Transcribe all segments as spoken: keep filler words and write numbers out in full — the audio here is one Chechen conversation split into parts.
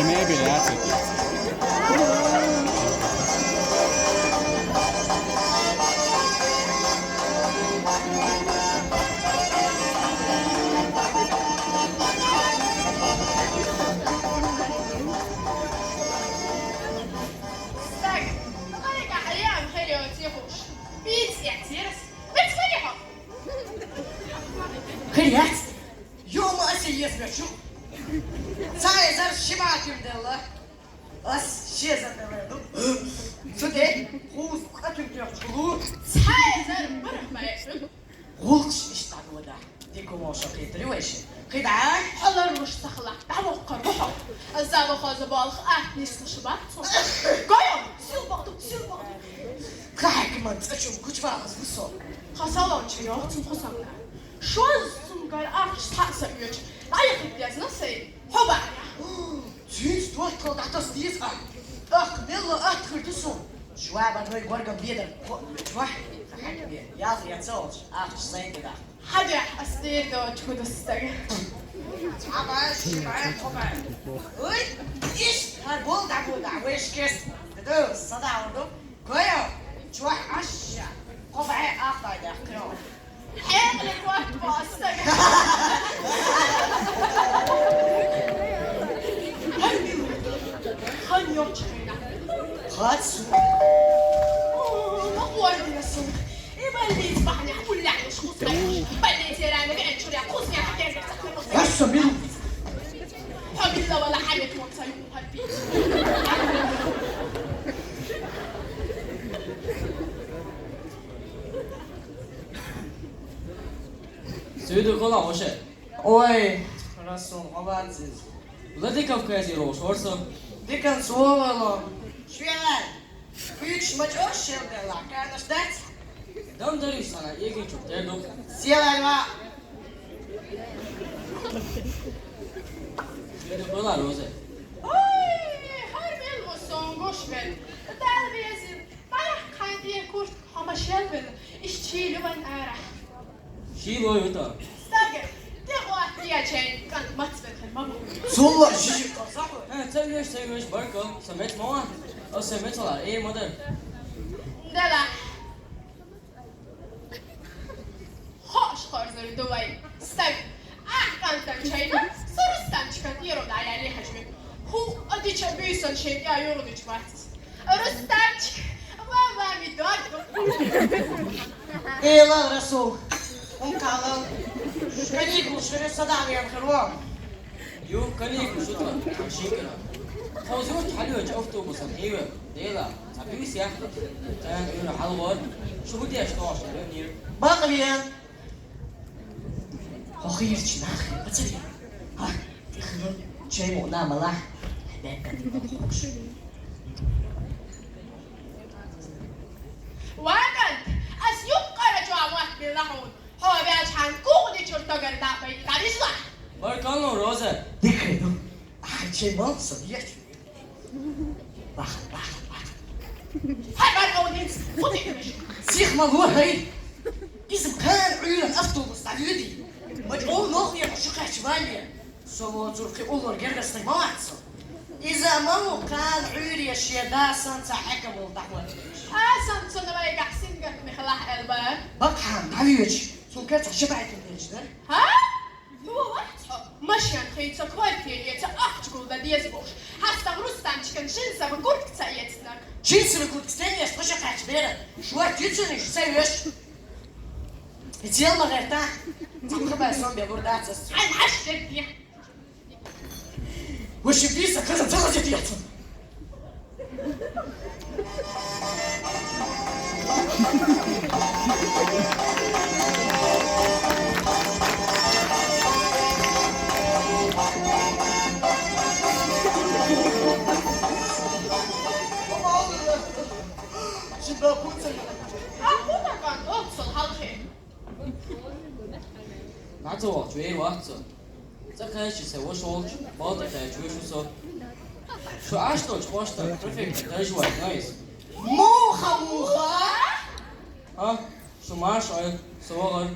Maybe that's it. Стаг, ну, хай гахьаян хэр ётихуш. Бийц ятирс. Бийц хэр яхо. Хэр яц? Ёма, ася ес бачу. Цай зар шиматим дела. Ас шеза дела. Суде, хуз катим тёхчулу. Цай зар бырх маэшун. Гулкш иштагода. Дикумоша Петрович. Кидай. Халар руш сахла. Давокка рухо. Завохо забалх атнис шбат. Гойо, сил бахту, сил бахту. Кайк ман цачум кучвалас вусо. Хасалон чи ёхцум хусамна. Шоз сумгар ахш саса уч. Ай хитязна сей. Хоба. Цинц дуоттал датас диз а. Ах, мелла атхыр дусу. Шваба ной горгам бедар. Хо, чвах. Хакбе. Яз яцалш. Ахш сайдыда. Хадя, астер да чудастаг. Чаба, шиба, хоба. Ой, иш, хар бол да бу да, вешкес. Ду, сада урду. Гойо, чух аша. Кобай ахтай да кро. Хебле кот баста. Хан ёчхина. Хацу. Ну, ой, дина сум. И больниц бахня, уляш, хускай. Больниц рана, вечеря, хусня, хакер, хакер. Яша, мил. Хабилла вала хамет мон саю. Сюдю кола оше. Ой, Расул, молодец. Владиков кэзи рош орсо. Дикан слово. Швелай. Ключ мачо шелдела. Кана ждать? Дам дарю сана, егин чук тердук. Сиелай ва. Сюдю кола Роза. Ой, хар мел осон гош мел. Дал везин. Барах кандия курт хама шелвел. Иш чилю ван ара. Шилой ута. Стаге. Те хуат я чай. Кан мацвел хар маму. Сулла жижи казаху. Ха, цевеш, цевеш, барка. Самет мама. О, самет ала. Э, мадам. Дела. Хош хорзыр дувай. Стаг. Ах, кантан чайна. Сурустан чикат, еро да я лихачме. Ху, адича бийсан шейт, я юру дич ватс. Рустамчик, ва, ва, ми дог. Эла, Расул. Он калал. Каникул, шуре садам, я хром. Ю, каникул, шутла, шикра. Хозут халюч автобусан, ива, дела, абюс яхта. Тан, ира, халвар. Шугудеш тош, нир. Багвия. Хохирч нах, пацари. Ха, тихо, чай му на мала. Бекка. Ваган, ас юк кара чуамат билахун. Хо бяч хан кугни чуртогар да пай таризла. Баркалло, Роза. Дикай, ну. Ай, чай мал сабьяч. Бахат, бахат, бахат. Хай бар аудиенс, хути кымыш. Сих малу хай. Изм кан уйран автобус да люди. Мать ол нох я шукач вали. Соло цурхи улор гергастай малацо. Иза малу кан уйри шеда санца хакамул дахват. А санца навай гахсин гак михлах элба. Бакхан, давич. Сулка цашабайтын деждар. Ха? Ну, вахцо, машин хейца квартиреца ахчгул да дезбош. Хастам Рустамчикан джинсовый куртка цаецнак. Джинсовый куртка цаецнак, что же кач бера? Шуар тицуни, что цаешь? Идел магарта. Там хабай сом бе бурдаца. Ай, аш дерди. Вышибись, а когда целый день яцу? Нацо, чуэ ватсо. Ца кайчи се вошолч, балта кайчи вошусо. Шу ашточ хошта, префект, дайжуай, найс. Муха, муха! А, шу маш ай, соогар.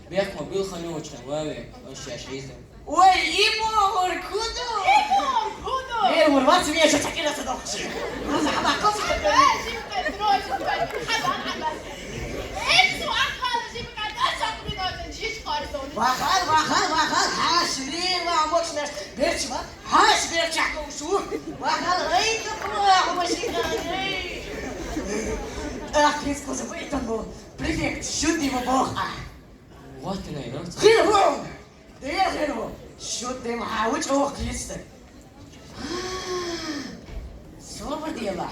Бехма бил хани очхан, ваве, аш яш изде. Ой, ибогӀур куду? ИбогӀур куду? Э, урвац вешо чакира са дохши. Роза хабар, кос хабар. Э, жимка, дрожимка, хабар, хабар. Э, су ахвала жимка, да сакури дозен, жиш харзон. Вахар, вахар, вахар, хашри ва мочнаш. Берчва, хаш берча кушу. Вахар, эй, капла, машина, эй. Ах, физкуза, вайтан бо. Префект, шуди ва бох. Вот ты, наверное. Хирвон! Дер хиро, шуд дем хьавуч ох кисте. Собар дела.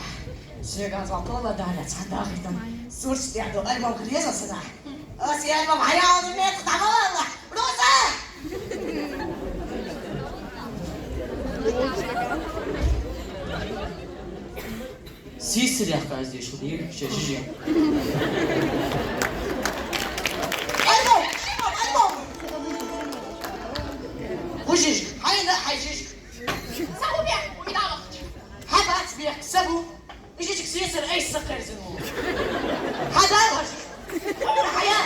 Сегаз ва пола дара цадагитам. Сурс дядо альбом хреза сана. Ас альбом хаял мет тамала. Роза! Сисряха здесь, что не чужие. Альбом! Альбом! Хужиш, хайна хайшиш. Сабу бек, уйдалах. Хабац бек, сабу. Ишичик сесер эйс сакерзин. Хадал хаш. Хая.